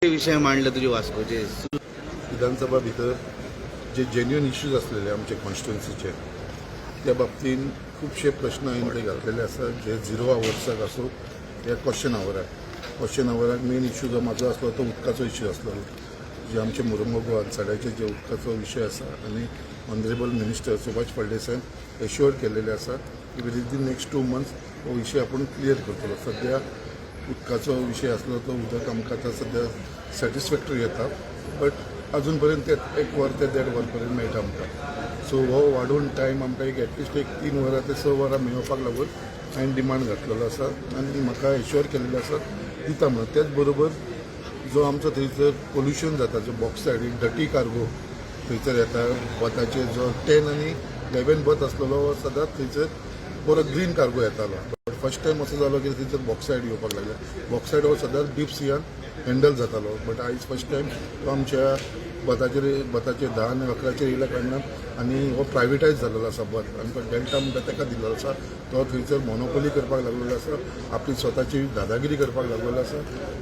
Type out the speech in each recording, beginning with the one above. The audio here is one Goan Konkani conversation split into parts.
विशय मांडले तुजे वास्कोचे. विधानसभा भितर जे जेन्युइन इश्यूज आसलेले आमचे कॉन्स्टिट्युन्सीचे, त्या बाबतीन खुबशे प्रश्न हांवें ते घातलेले आसा, जे झिरो आवर्साक आसूं या क्वेश्चन आवराक. क्वेश्चन आवराक मेन इश्यू जो म्हाजो आसलो तो उदकाचो इश्यू आसलो, जे आमचे मुरमुगो अन्साड्याचे जे उदकाचो विशय आसा आनी ऑनरेबल मिनिस्टर सुभाष फळदेसायान एश्युअर केलेले आसा की within the next 2 months हो विशय आपूण क्लियर करतलो. सद्या उदकाचो विशय आसलो तो उदक आमकां आतां सद्या सॅटिस्फॅक्टरी येता, बट अजून पर्यंत ते एक वर ते देड वर पर्यंत मेळटा आमकां. सो हो वाडोवन टायम आमकां एक एटलिस्ट एक 3 वरां ते 6 वरां मेळोवपाक लागून हांवें डिमांड घातलेलो आसा आनी म्हाका एश्युअर केल्लें आसा दिता म्हणून. तेच बरोबर जो आमचो थंयसर पोल्युशन जाता, जो बॉक्सायड डटी कार्गो थंयसर येता, वताचेर जो 10 आनी 11 बर्थ आसलेलो हो सदांच थंयसर बरो ग्रीन कार्गो येतालो, बट फर्स्ट टायम असो जालो की थंयसर बॉक्सायड येवपाक लागले. बॉक्सायड हो सदांच डीप सियान हँडल जातालो, बट आयज फर्स्ट टायम तो आमच्या बथाचेर, बथाचेर 10 आनी 11चेर येयल्या कारणान आनी हो प्रायवेटायज जाल्लो आसा बथ आनी तो डेल्टा म्हणटा ताका दिल्लो आसा. तो थंयसर मोनोपोली करपाक लागलेलो आसा, आपली स्वताची दादागिरी करपाक लागलेलो आसा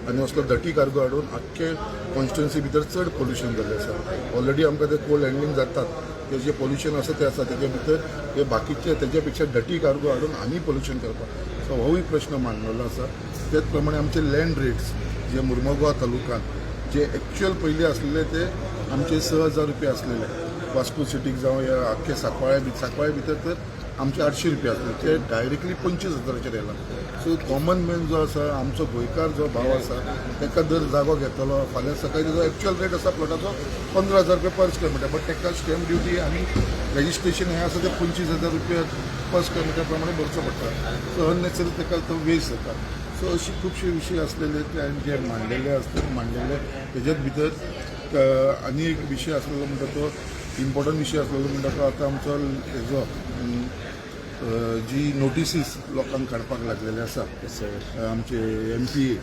आनी असलो डटी कार्गो हाडून आख्खे कॉन्स्टिट्युन्सी भितर चड पोल्युशन जाल्लें आसा. ऑलरेडी आमकां ते कोल हँडलींग जातात, ते जे पोल्युशन आसा ते आसा, तेजे भितर हे बाकीचे तेजे पेक्षा डटी कार्गो हाडून आनी पोल्युशन करपाक. सो होवूय प्रश्न मांडलेलो आसा. तेच प्रमाणे आमचे लँड रेट्स जे मुर्मगोवा तालुक्यात जे एक्च्युअल पयलीं आसलेले ते आमचे 6000 रुपया आसलेले वास्को सिटीक जावं या आख्खे सांकवाळे, सांकवाळे भितर तर आमचे 800 रुपया आसले, ते डायरेक्टली 25,000चेर येयला. सो कॉमन मॅन जो आसा, आमचो गोंयकार जो भाव आसा, ताका जर जागो घेतलो फाल्यां सकाळी, तेजो एक्च्युअल रेट आसा प्लॉटाचो 15,000 रुपया पर स्क्वेअर मिटर, बट ताका स्टॅम्प ड्युटी आनी रजिस्ट्रेशन हें आसा ते 25,000 रुपया पर स्क्वेअर मिटर प्रमाणे भरचो पडटा. सो अननेसेसरी ताका तो वेस्ट जाता. सो अशी खुबशे विशय आसलेले ते हांवें जे मांडलेले आसता मांडलेले. तेज्याच भितर आनी एक विशय आसलेलो म्हणटा तो इम्पॉर्टंट विशय आसलेलो म्हणटा तो आतां आमचो हेजो जी नोटिसीस लोकांक काडपाक लागलेले आसा आमचे एमपीए,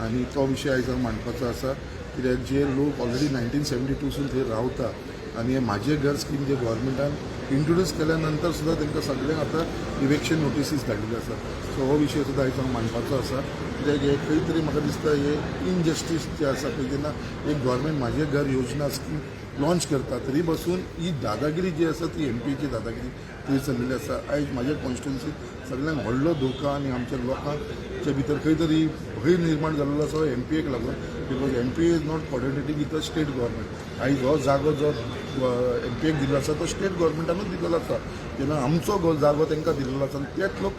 आनी तो विशय आयज हांव मांडपाचो आसा, कित्याक जे लोक ऑलरेडी 1972सून थंय रावता आनी हे म्हाजें घर स्कीम जे गव्हर्मेंटान इंट्रोड्यूस केल्या नंतर सुद्दां तांकां सगळ्यांक आतां इवेक्शन नोटिसीस धाडलेल्यो आसा. सो हो विशय सुद्दां आयज हांव मांडपाचो आसा, कित्याक हे खंय तरी म्हाका दिसता हे इनजस्टीस जे आसा पळय, जेन्ना एक गव्हर्मेंट म्हाजें घर योजना स्कीम लॉन्च करता तरी बसून ही दादागिरी जी आसा ती एमपीची दादागिरी थंय चल्लेली आसा. आयज म्हाज्या कॉन्स्टिट्युन्सीत सगळ्यांक व्हडलो धोका आनी आमच्या लोकांच्या भितर खंय तरी भंय निर्माण जाल्लो आसा एमपीएक लागून, because MPA is not coordinating with the state government. आयज हो जागो जो एमपीएक दिल्लो आसा तो स्टेट गव्हर्मेंटानूच दिल्लो आसा. तेन्ना आमचो जागो तांकां दिल्लो आसा आनी तेच लोक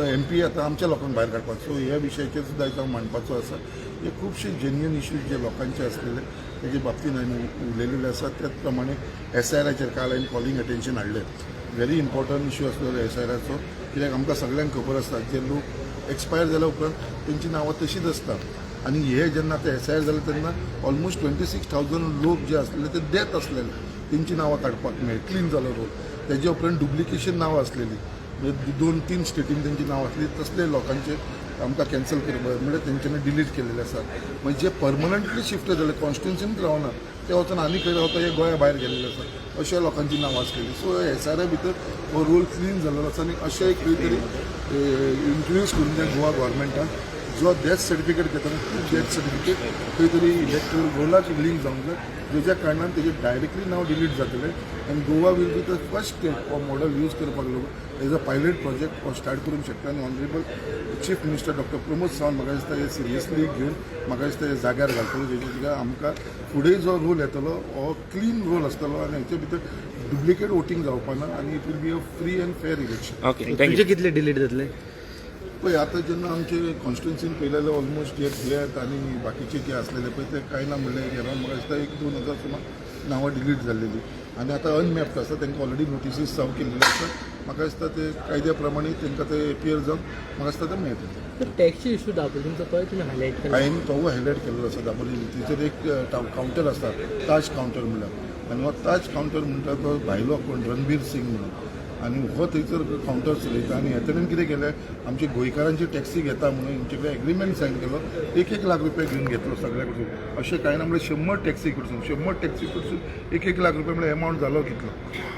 एमपी आतां आमच्या लोकांक भायर काडपाक. सो ह्या विशयाचेर सुद्दां आयज हांव मांडपाचो आसा. हे खुबशे जेन्युइन इश्यूज जे लोकांचे आसलेले तेजे बाबतीन हांवें उलयलेले आसा. त्याच प्रमाणे एसआयआराचेर काल हांवें कॉलिंग अटेन्शन हाडलें. व्हेरी इम्पॉर्टंट इश्यू आसलेलो एसआयआराचो, कित्याक आमकां सगळ्यांक खबर आसता, जे लोक एक्सपायर जाल्या उपरांत तेंची नांवां तशीच आसता आनी हे जेन्ना आतां एसआयआर जालें तेन्ना ऑलमोस्ट 26,000 लोक जे आसलेले ते डेथ आसलेले, तेंची नांवां काडपाक मेळ्ळी, क्लीन जालो रोल. तेजे उपरांत डुप्लिकेशन नांवां आसलेली, म्हणजे दोन तीन स्टेटीन तेंची नांवां आसली, तसले लोकांचे आमकां कॅन्सल करपाक, म्हणजे तेंच्यांनी डिलीट केलेले आसा. म्हणजे जे परमनंटली शिफ्ट जाले, कॉन्स्टिट्युन्सीन रावना, ते वचून आनी खंय रावता, हे गोंया भायर गेल्ले आसा, अशा लोकांची नांवां आसलेली. सो एसआयआर भितर हो रोल क्लीन जाल्लो आसा आनी अशें एक खंय तरी इंट्रोड्यूस करून त्या गोवा गव्हर्मेंटान जो डेथ सर्टिफिकेट घेता, ती डेथ सर्टिफिकेट खंय तरी इलेक्ट्रल रोलाक लिंक जावंक जाय, जेच्या कारणान तेजें डायरेक्टली नांव डिलीट जातलें आनी Goa will be the first state हो मॉडल यूज करपाक लागून एज अ पायलट प्रोजेक्ट हो स्टार्ट करूंक शकता. आनी honourable chief minister doctor Pramod Sawant म्हाका दिसता हे सिरियसली घेवन म्हाका दिसता हे जाग्यार घालतलो, जेचे कित्याक आमकां फुडें जो रोल येतलो हो क्लीन रोल आसतलो आनी हेचे भितर डुप्लिकेट वोटींग जावपा ना आनी it will be a free and fair election. Okay, thank you. तुजे कितले डिलीट जातले? पळय, आतां जेन्ना आमचे कॉन्स्टिट्युन्सीन पळयलें जाल्यार ऑलमोस्ट जे डेथ आनी बाकीचे जे आसलेले पळय ते कांय ना म्हणलें एक अरावंड म्हाका दिसता एक 2000 सुमार नांवां डिलीट जाल्लेली आनी आतां अनमॅप्ड आसा. तांकां ऑलरेडी नोटिसीस सर्व केल्ले आसा. म्हाका दिसता ते कायद्या प्रमाणे तांकां ते एपियर जावन म्हाका दिसता ते मेळटले. तर टॅक्सचे इश्यू दाबोलींचो तोय तुमी हायलायट केला. हांवें तोवूय हायलायट केल्लो आसा. दाबोली थंयसर एक कावंटर आसता, ताज कावंटर म्हणल्यार, आनी हो ताज कावंटर म्हणटा तो भायलो कोण रणबीर सिंग म्हणून आनी हो थंयसर कावंटर चलयता आनी हे तरेन कितें केलें, आमचे गोंयकारांची टॅक्सी घेता म्हणून हेंचे कडेन एग्रीमेंट सायन केलो, एक एक लाख रुपया घेवन घेतलो सगळ्या कडसून. अशें कांय ना म्हणल्यार 100 टॅक्सी कडसून, 100 टॅक्सी कडसून एक एक लाख रुपया म्हणल्यार एमावंट जालो कितलो?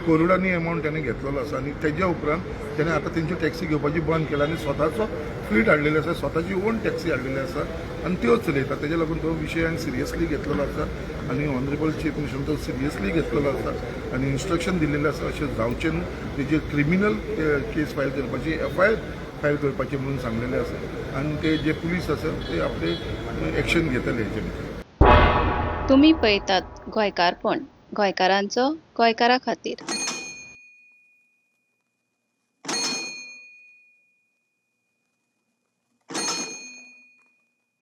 करोडांनी एमावंट तेणें घेतलेलो आसा. आनी तेज्या उपरांत तेणें आतां तेंची टॅक्सी घेवपाची बंद केला आनी स्वताचो फ्लीट हाडलेली आसा, स्वताची ओन टॅक्सी हाडलेली आसा आनी त्यो चलयता. तेज्या लागून तो विशय हांवें सिरियसली घेतलेलो आसा आनी ऑनरेबल चीफ मिनिस्टर तो सिरियसली घेतलेलो आसा आनी इन्स्ट्रक्शन दिल्लेलें आसा अशें जावचें न्हू, तेजेर क्रिमिनल केस फायल करपाची, एफआयआर फायल करपाची म्हणून सांगलेलें आसा आनी ते जे पुलीस आसा ते आपले एक्शन घेतले हेजे भितर. तुमी पळयतात गोंयकारपण, गोंयकारांचो गोंयकारा खातीर.